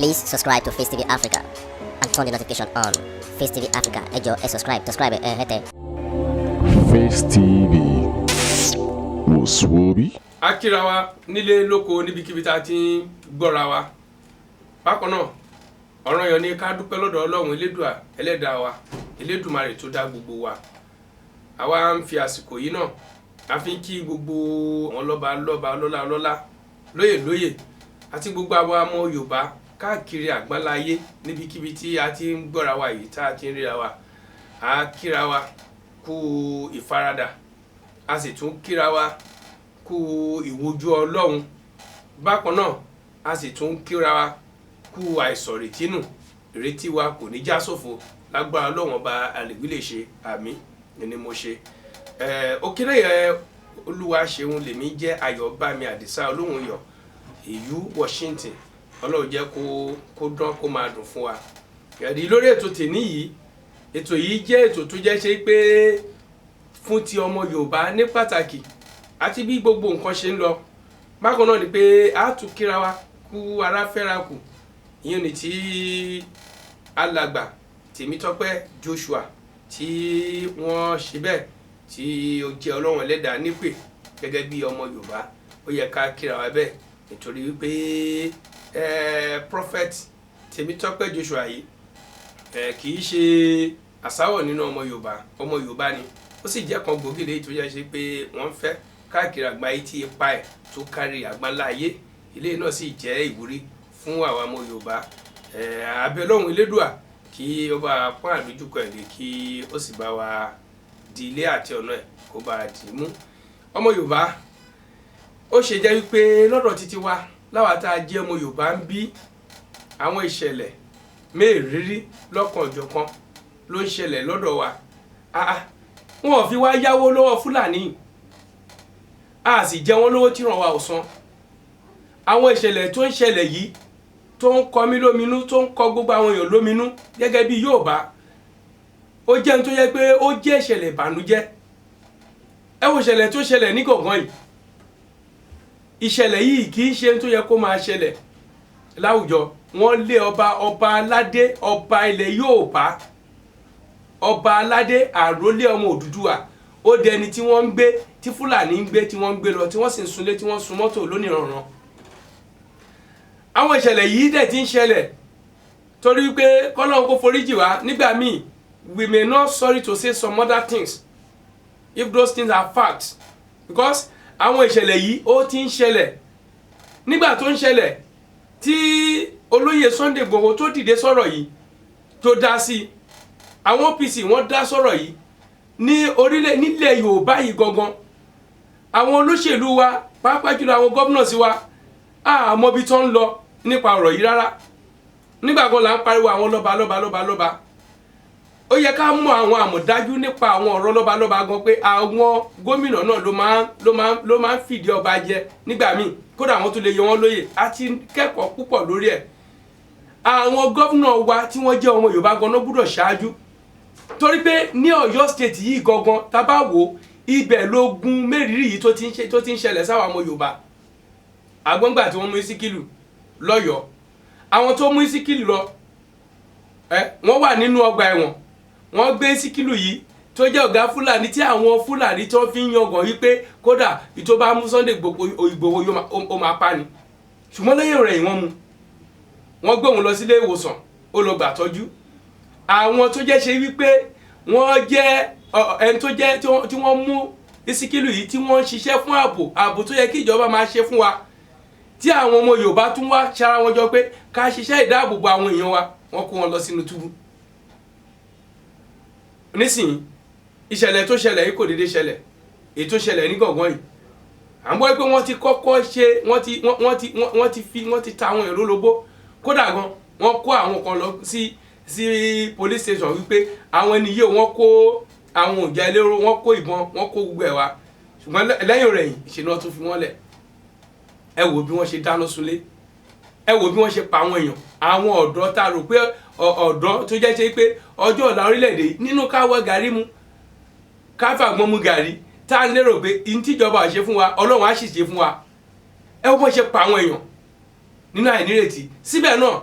Please subscribe to Face TV Africa and turn the notification on. Face TV Africa, ẹ jọ̀ọ́, ẹ subscribe, subscribe ẹ hẹ́tẹ̀. Face TV wò sùwòbí. A kíra wa nílé lóko, níbikíbi tá a ti ń gbọ́ra wa. Bákan náà, ọ̀ranyàn ni ká dúpẹ́ lọ́dọ̀ Ọlọ́run Elédùà, Ẹlẹ́dàá wa, Elédùmarè tó dá gbogbo wa. Àwa ń fi àsìkò yìí náà, a fi ń kí gbogbo àwọn lọ́ba lọ́ba, lọ́lá lọ́lá, lóyè lóyè àti gbogbo àwa ọmọ Yorùbá káàkiri àgbáláyé, níbikíbi tí a ti ń gbọ́ra wa yìí, tá a ti ń ríra wa. A kíra wa kú ìfaradà, a sì tún kíra wa kú ìwojú Ọlọ́run. Bákan náà, a sì tún kíra wa kú àìsàn ìrètí nù. Ìrètí wa kò ní já sófo lágbára Ọlọ́run Ọba àlèwí lè ṣe. Àmín ni mo ṣe. Òkèrè yẹ Olúwa ṣeun. Lèmi jẹ́ Ayọ̀bámi Àdìsá Olóhùn Yọ̀ ìyú Washington. Ọlọ́run jẹ́ kó dán, kó máa dùn fún wa. Ẹ̀rí lórí ètò tèní yìí, ètò yìí jẹ́ ètò tó jẹ́ ṣe pé fún ti ọmọ Yorùbá ní pàtàkì àti bí gbogbo nǹkan ṣe ń lọ. Bákan náà ni pé a tún kíra wa kú ara fẹ́ra kù. Ìyẹn ni tí alàgbà Tèmítọ́pẹ́ Joshua tí wọ́n ṣe bẹ́ẹ̀, tí ó jẹ́ Ọlọ́run Ẹlẹ́dàá nípè gẹ́gẹ́ bí ọmọ Yorùbá. Ó yẹ ká kíra wa bẹ́ẹ̀, nítorí wípé Prophet Tèmítọ́pẹ́ Joshua yìí kì í ṣe àsáwọ̀ nínú ọmọ Yorùbá. Ọmọ Yorùbá ni, ó sì jẹ́ kan gbòógì léyìí tó yẹ ṣe pé wọ́n ń fẹ́ káàkiri àgbáyé, tí ipa ẹ̀ tó kárí àgbáńlá ayé. Ilé náà sì jẹ́ ìwúrí fún àwa ọmọ Yorùbá. Abẹ́ Ọlọ́run Elédùà kí ó bá pọ́n àdójúkọ ẹ̀ lé, kí ó sì bá wa di ilé àti ọ̀nà ẹ̀, kó bá a dì í mú. Ọmọ Yorùbá, ó ṣe jẹ́ wípé lọ́dọ̀ títí wa láwa tá a jẹ́ ọmọ Yorùbá ń bí, àwọn ìṣẹ̀lẹ̀ mẹ́ẹ̀ẹ́rírí lọ́kan-ò-jọ̀kan ló ń ṣẹlẹ̀ lọ́dọ̀ wa? Ah, wọn ò fi wá yáwó lọ́wọ́ Fúlàní, a sì jẹ wọ́n lówó tí ràn wá ò san. Àwọn ìṣẹ̀lẹ̀ tó ń ṣẹlẹ̀ yìí, tó ń kọ mí lóminú, tó ń kọ gbogbo àwọn èèyàn lóminú gẹ́gẹ́ bí Yorùbá, ó jẹ́ ohun tó yẹ pé ó jẹ́ ìṣẹ̀lẹ̀ ìbànújẹ́. Ẹ wo ìṣẹ̀lẹ̀ tó ṣẹlẹ̀ ní Gàngán yìí. Ìṣẹ̀lẹ̀ yìí kì í ṣe ohun tó yẹ kó máa ṣẹlẹ̀ láwùjọ. Wọ́n lé ọba, ọba aládé, ọba ilẹ̀ Yorùbá, ọba aládé, àrólé ọmọ Òdùdúwà, ó dẹni tí wọ́n ń gbé, tí Fúlàní ń gbé, tí wọ́n ń gbé lọ, tí wọ́n sì ń sunlé, tí wọ́n ń sun mọ́tò lónìrànràn. Àwọn ìṣẹ̀lẹ̀ yìí dẹ̀ ti ń ṣẹlẹ̀, torí pé kọ́lọ́run kó foríjì wá nígbà míì, we may not sorry to say some other things if those things are facts, because àwọn ìṣẹ̀lẹ̀ yìí, ó ti ń ṣẹlẹ̀. Nígbà tó ń ṣẹlẹ̀, tí olóyè Sunday Igboho tó dìde sọ̀rọ̀ yìí, tó dá sí i, àwọn OPC wọ́n dá sọ̀rọ̀ yìí ní orílẹ̀ nílẹ̀ Yorùbá yìí gangan, àwọn olóṣèlú wa, pàápàá jùlọ àwọn gómìnà sí wa, àmọ́ ibi tó ń lọ nípa ọ̀rọ̀ yìí rárá. Nígbà kan là ń pariwo àwọn lọ́ba lọ́ba lọ́ba lọ́ba. Ó yẹ ká mọ àwọn àmọ̀dájú nípa àwọn ọ̀rọ̀ lọ́ba lọ́ba gan, pé àwọn gómìnà náà ló máa ń fìdí ọba jẹ nígbà míì. Kódà àwọn tó lè yọ wọ́n lóyè. A ti kẹ́kọ̀ọ́ púpọ̀ lórí ẹ̀. Àwọn gómìnà wa tí wọ́n jẹ́ ọmọ Yorùbá gan-an gbúdọ̀ ṣáájú, torí pé ní Ọ̀yọ́ State yìí gangan, tá a bá wò ó, ibẹ̀ lógun mẹ́rìírí yìí tó ti ń ṣẹlẹ̀ sáwọn ọmọ Yorùbá. Àgbọ̀ngbà tí wọ́n mú Síkìlù lọ́yọ̀ọ́, àwọn tó mú Síkìlù lọ ẹ, wọ́n wà nínú ọgbà ẹ̀wọ̀n. Wọ́n gbé Síkìlù yìí tó jẹ́ ọ̀gá Fúlàní, tí àwọn Fúlàní tó fi ń yangàn wípé kódà ìtò bá mú Sunday Ìgbòho, ó máa pa ni. Ṣùgbọ́n lẹ́yìn rẹ̀, wọ́n mú, wọ́n gbé òun lọ sílé ìwòsàn, ó lọ gbà tọ́jú. Àwọn tó jẹ́ ṣe wípé wọ́n jẹ́ ẹni tó jẹ́ tí wọ́n mú Síkìlù yìí, tí wọ́n ń ṣiṣẹ́ fún ààbò, ààbò tó yẹ kí ìjọba máa ṣe fún wa, tí àwọn ọmọ Yorùbá tún wá ṣara wọn jọ pé ká ṣiṣẹ́ ìdáàbòbò àwọn èèyàn wa, wọ́n kó wọn lọ sínú túbú. Nísìnyí, ìṣẹ̀lẹ̀ tó ṣẹlẹ̀ yìí kò déédéé ṣẹlẹ̀. Èyí tó ṣẹlẹ̀ ní Gàngán yìí, à ń gbọ́ pé wọ́n ti kọ́kọ́ ṣe, wọ́n ti wọ́n ti wọ́n ti fi wọ́n ti ta àwọn èrò lóbó. Kódà gan, wọ́n kó àwọn kan lọ sí police station wípé àwọn ẹni yìí, wọ́n kó àwọn òjà elérò, wọ́n kó ìbọn, wọ́n kó gbogbo ẹ̀ wá. Ṣùgbọ́n lẹ́yìn rẹ̀ yìí, ṣe ni wọ́n tún fi wọ́n lẹ̀. Ẹ wò bí wọ́n ṣe dáná sunlé, ẹ wò bí wọ́n ṣe pa àwọn èèyàn, àwọn ọ̀dọ́ tá a rò pé ọ̀dọ́ tó jẹ́ ṣe pé ọjọ́ ọ̀la orílẹ̀-èdè yìí, nínú ká wọ́ gàrí mu, ká fàgbọ́n mu gàrí, tá a lérò pé ìtìjọba ò ṣe fún wa, Ọlọ́run á sì ṣe fún wa. Ẹ wọ́n ṣe pa àwọn èèyàn nínú àìnírètí. Síbẹ̀ náà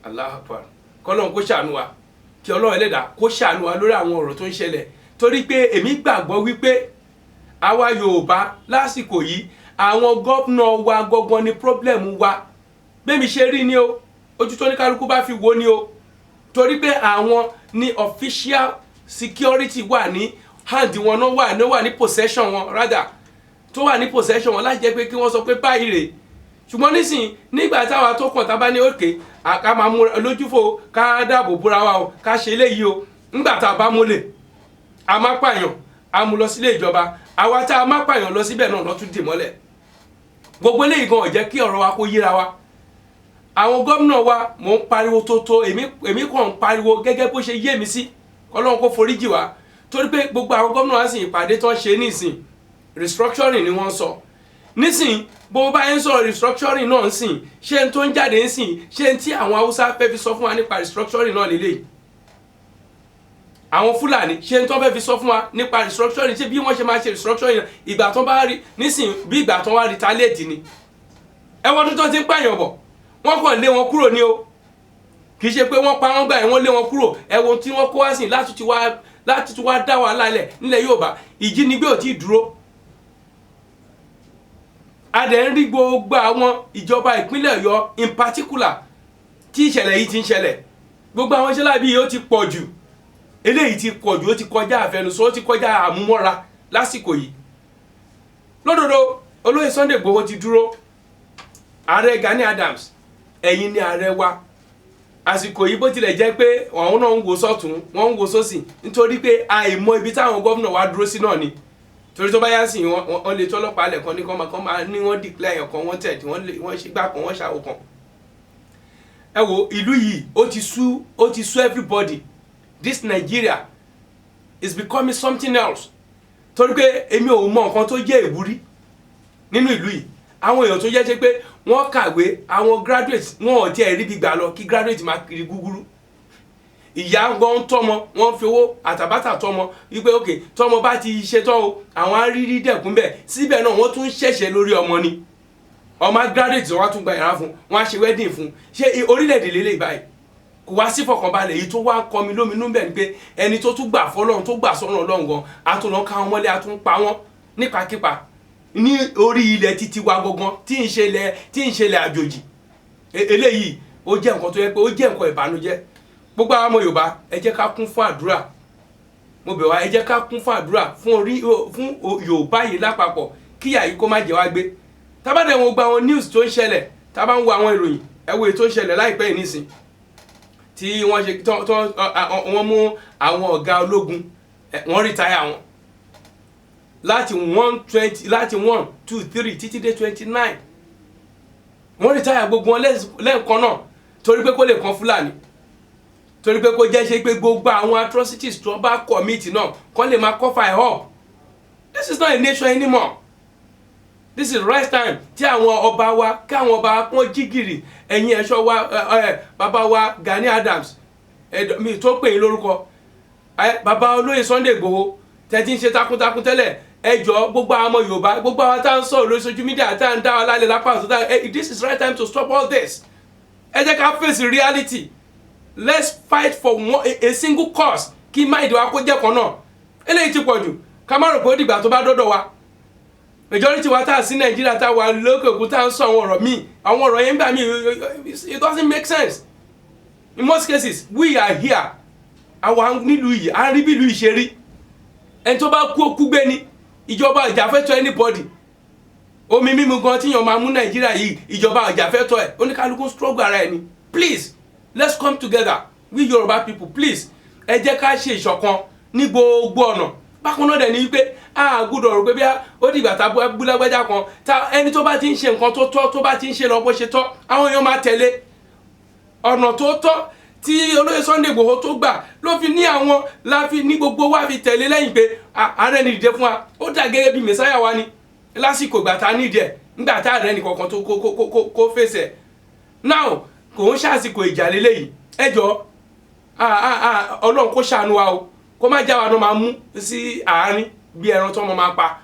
Allahu Akbar. Kọ́lọ́run kó ṣàánú wa, kí Ọlọ́run ẹlẹ́dàá kó ṣàánú wa lórí àwọn ọ̀rọ̀ tó ń ṣẹlẹ̀, torí pé èmi gbàgbọ́ wípé àwa Yorùbá lásìkò yìí, àwọn gómìnà wa gangan ni problem wa. Bẹ́ẹ̀ ṣe rí ni o, ojú tó ní kálukú bá fi wo ni o, torí pé àwọn ní official security wà ní hand wọn náà, wà ní possession wọn, rather, tó wà ní possession wọn láti jẹ́ pé kí wọ́n sọ pé báyìí rèé. Ṣùgbọ́n nísìnyí, nígbà táwa tó kàn tá bá ní òkè, ká máa múra lójúfò, ká dáàbò bóra wa o, ká ṣe eléyìí o, nígbà tá a bá múlẹ̀ a má pààyàn, a mú lọ sílé ìjọba, àwa tá a má pààyàn lọ síbẹ̀ náà lọ́tún dì mọ́lẹ̀. Gbogbo eléyìí gan ò jẹ́ kí ọ̀rọ̀ wa kó yíra wa. Àwọn gómìnà wa, mò ń pariwo tó tó, èmi kàn ń pariwo gẹ́gẹ́ bó ṣe yé mi sí. Ọlọ́run kó foríjì wá, torí pé gbogbo àwọn gómìnà wa sì ìpàdé tó ń ṣe nísìn, restructuring ni wọ́n sọ nísìn. Bó bá ń sọ̀rọ̀ restructuring náà ń sìn, ṣé n tó ń jáde ń sìn, ṣé n tí àwọn Haúsá fẹ́ fi sọ fún wa nípa restructuring náà lélẹ̀, àwọn Fúlàní, ṣé n tó fẹ́ fi sọ fún wa nípa restructuring, ṣé bí wọ́n ṣe máa ṣe restructuring ìgbà tó bá rí nísìn, bí ìgbà tó wá retaliate ni? Ẹ wọ́n tó ti ń pààyàn bọ̀, wọ́n kàn lé wọn kúrò ní o. Kì í ṣe pé wọ́n pa wọ́n gbà yẹn, wọ́n lé wọn kúrò. Ẹ wo tí wọ́n kó wá sí láti ti wá dá wàhálà lẹ̀ nílẹ̀ Yorùbá. Ìjínigbé ò tí ì dúró. A dẹ̀ ń rí gbogbo àwọn ìjọba ìpínlẹ̀ Ọ̀yọ́ in particular tí ìṣẹ̀lẹ̀ yìí ti ń ṣẹlẹ̀. Gbogbo àwọn iṣẹ́ láabi yìí, ó ti pọ̀ jù. Eléyìí ti pọ̀ jù, ó ti kọjá àfẹnusọ, ó ti kọjá àmúmọ́ra lásìkò yìí. Lódodo, olóyè Sunday Igboho ti dúró. Ààrẹ Gani Adams, ẹ̀yin ni ààrẹ wa àsìkò yìí. Bó tilẹ̀ jẹ́ pé àwọn náà ń wo sọ́tún, wọ́n ń wo sósì, nítorí pé àìmọ̀ ibi táwọn gómìnà wa dúró sí náà ni, torí tó bá yá sí, wọ́n lè tọ́lọ́pàá lẹ̀ kan ní kán máa ní wọ́n declare èèyàn kan wanted, wọ́n lè wọ́n ṣe gbà kan, wọ́n ṣàwò kan. Ẹ wo ìlú yìí, ó ti sú, ó ti sú everybody. This Nigeria is becoming something else, torí pé èmi ò mọ nǹkan tó jẹ́ ìwúrí nínú ìlú yìí. Àwọn èèyàn tó jẹ́ ṣe pé wọ́n kàwé, àwọn graduates, wọn ò tiẹ̀ ríbi gbà lọ. Kí graduate máa kiri gúgúrú, ìyá gan ń tọ́mọ, wọ́n fi owó àtàbátà tọ́mọ wípé ok, tọ́mọ bá ti ṣe tán o, àwọn á rí rí dẹ̀kún bẹ́ẹ̀. Síbẹ̀ náà, wọ́n tún ṣẹ̀ṣẹ̀ lórí ọmọ ni. Ọmọ graduate, wọ́n á tún gba yàrá fún, wọ́n á ṣe wedding fún. Ṣé orílẹ̀-èdè lélẹ̀ báyìí? Kò wá sí fọkànbalẹ̀. Èyí tó wá kọ mi lóminú bẹ́ẹ̀ ni pé ẹni tó tún gbà fọlọ́run, tó gbà sọ́nà Ọlọ́run gan, a tún lọ ká wọn mọ́lẹ̀, a tún pa wọ́n nípakípa ní orí ilẹ̀ títí wa gangan tí ń ṣe ilẹ̀ àjòjì. Eléyìí ó jẹ́ nǹkan tó yẹ pé ó jẹ́ nǹkan ìbànújẹ́. Gbogbo àwọn ọmọ Yorùbá, ẹ jẹ́ ká kún fún àdúrà. Mo bẹ̀ wá, ẹ jẹ́ ká kún fún àdúrà fún orí fún Yorùbá yìí lápapọ̀, kíyà yìí kó má jẹ́ wá gbé. Tábàdẹ̀ wọn gba àwọn news tó ń ṣẹlẹ̀, tá bá ń wo àwọn ìròyìn, ẹ wo èyí tó ń ṣẹlẹ̀ láìpẹ́ yìí nísìn, tí wọ́n ṣe tán tán, wọ́n mú àwọn ọ̀gá ológun, wọ́n retire wọn láti 120, láti 1, 2, 3 títí dé 29. Wọ́n retire gbogbo wọn lẹ́ẹ̀kan náà, torí pé kó lè kan Fúlàní, torí pé kó jẹ́ ṣe pé gbogbo àwọn atrocities tó bá commit náà kó lè máa cover it up. This is not a nation anymore. This is right time tí àwọn ọba wa, kí àwọn ọba wa kún jí gìrì. Ẹ̀yin ẹ̀ṣọ́ wa, ẹ bàbá wa Gani Adams, mi tó pè yín lórúkọ ẹ, bàbá olóyè Sunday Igboho, tẹ́tí ń ṣe takuntakun tẹ́lẹ̀, ẹ jọ, gbogbo àwọn ọmọ Yorùbá, gbogbo àwọn tá à ń sọ̀rọ̀ lórí social media, tá à ń dá wa lálẹ́ lápá àtúntà ẹ, this is right time to stop all this. Ẹ jẹ́ ká face reality. Let's fight for a single cause, kí mind wa kó jẹ́ kan náà. Eléyìí ti pọ̀ jù. Ká má rò pé ó dìgbà tó bá dọ́dọ̀ wa. Majority wa tá a sí Nàìjíríà, tá a wà lókè òkun, tá a ń sọ àwọn ọ̀rọ̀ míì, àwọn ọ̀rọ̀ yẹn gbà míì, it doesn't make sense in most cases. We are here, àwa nílùú yìí, à ń rí bí ìlú yìí ṣe rí. Ẹni tó bá kú, ó kú gbé ni. Ìjọba ìjàfẹ́tọ̀ anybody. Omi mímu gan tíyan máa mú Nàìjíríà yìí, ìjọba ìjàfẹ́tọ̀ ẹ̀. Oníkálukú struggle ara ẹ̀ ni. Please, let's come together, we Yorùbá people. Please, ẹ jẹ́ ká ṣe ìṣọ̀kan ní gbogbo ọ̀nà. Bákan náà dẹ̀ ni wípé a gbọ́dọ̀ rò pé bí ó dìgbà tá a bú lágbájá kan, tá ẹni tó bá ti ń ṣe nǹkan tó tọ́, tó bá ti ń ṣe lọ bó ṣe tọ́, àwọn èèyàn máa tẹ̀lé ọ̀nà tó tọ́. Tí olóyè Sunday Igboho tó gbà ló fi ní àwọn la fi ní gbogbo wa fi tẹ̀lé lẹ́yìn pé ààrẹ ni dìde fún wa. Ó dà gẹ́gẹ́ bí mẹsáyà wa ni lásìkò ìgbà tá a nídìí ẹ̀, nígbà tá ààrẹ nìkankan tó kó fèsì ẹ̀. Now, kò ń ṣàsìkò ìjà lélẹ́yìí. Ẹ jọ, Ọlọ́run kó ṣàánú wa o, kó má já wa náà máa mú sí àárín bí ẹran tó máa pa.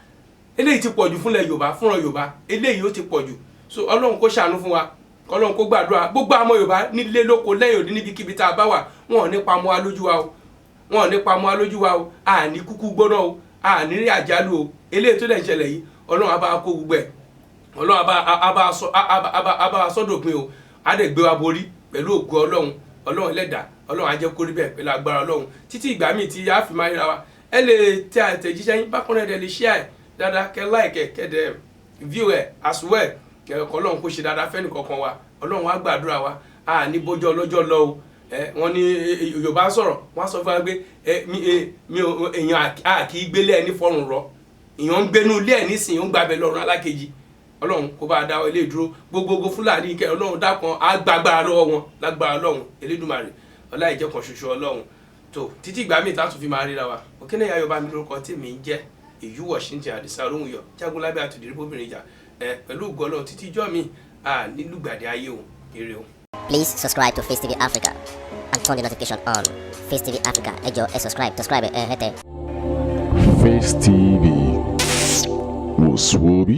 Eléyìí ti pọ̀jù fúnlẹ̀ Yorùbá, fúnra Yorùbá, eléyìí ó ti pọ̀jù. So Ọlọ́run kó ṣàánú fún wa, Kọ́lọ́run kó gbàdúrà gbogbo àwọn Yorùbá nílé lóko lẹ́yìn òdi, níbikíbi tá a bá wà. Wọn ò ní pa mọ́ wa lójú wa o, wọn ò ní pa mọ́ wa lójú wa o. Àní kúkú gbóná o, àní rí àjálù o. Eléyìí tó dẹ̀ ń ṣẹlẹ̀ yìí, Ọlọ́run á bá kó gbogbo ẹ̀. Ọlọ́run á bá sọ́dọ̀pin o, á dẹ̀ gbé wa borí pẹ̀lú ògo Ọlọ́run. Ọlọ́run ẹlẹ́dàá, Ọlọ́run á jẹ́ kó rí bẹ́ẹ̀ pẹ̀lú agbára Ọlọ́run. Títí ìgbà míì tí a fi máa ríra wa, ẹ lè tẹ àtẹ̀jíṣẹ́ yín bákan náà, ẹ lè share ẹ̀ dáadáa, kẹ́ like ẹ̀, kẹ́ dẹ̀ view ẹ̀ as well. Ẹ̀kọ́ Ọlọ́run kó ṣe dáadáa fẹ́ni kankan wa. Ọlọ́run á gbàdúrà wa. A ní bójú ọlọ́jọ́ lọ o. Ẹ wọ́n ní Yorùbá sọ̀rọ̀, wọ́n á sọ fún wa pé ẹ mi ò èèyàn a kì í gbélé ẹni fọrùn rọ. Èèyàn ń gbénú ilé ẹ̀ nísìnyí, ó ń gbàbẹ lọ́rùn alákejì. Ọlọ́run kó bá a dá ilé dúró gbogbogbò. Fúlàní kẹ, Ọlọ́run dákan á gbàgbára lọ́wọ́ wọn lágbára Ọlọ́run Elédùmarè, ọlá ìjẹ́ kan ṣoṣo Ọlọ́run. Tó títí ìgbà míì tá a tún fi máa ríra wa, Òkínní Ayọ̀bá mi lórúkọ tí mi ń jẹ́, Èyí Washington Àdìsá Olóhùn Yọ Jagunlábẹ́ àtòdìrí bóbìnrin jà ẹ pẹ̀lú ògo Ọlọ́run. Títí ijọ́ mi à nílùgbàdì ayé o, ire o. Please subscribe to Face TV Africa and turn the notification on. Face TV Africa, ẹ jọ̀ọ́, ẹ subscribe, subscribe ẹ hẹ́tẹ̀. Face TV was Swoby.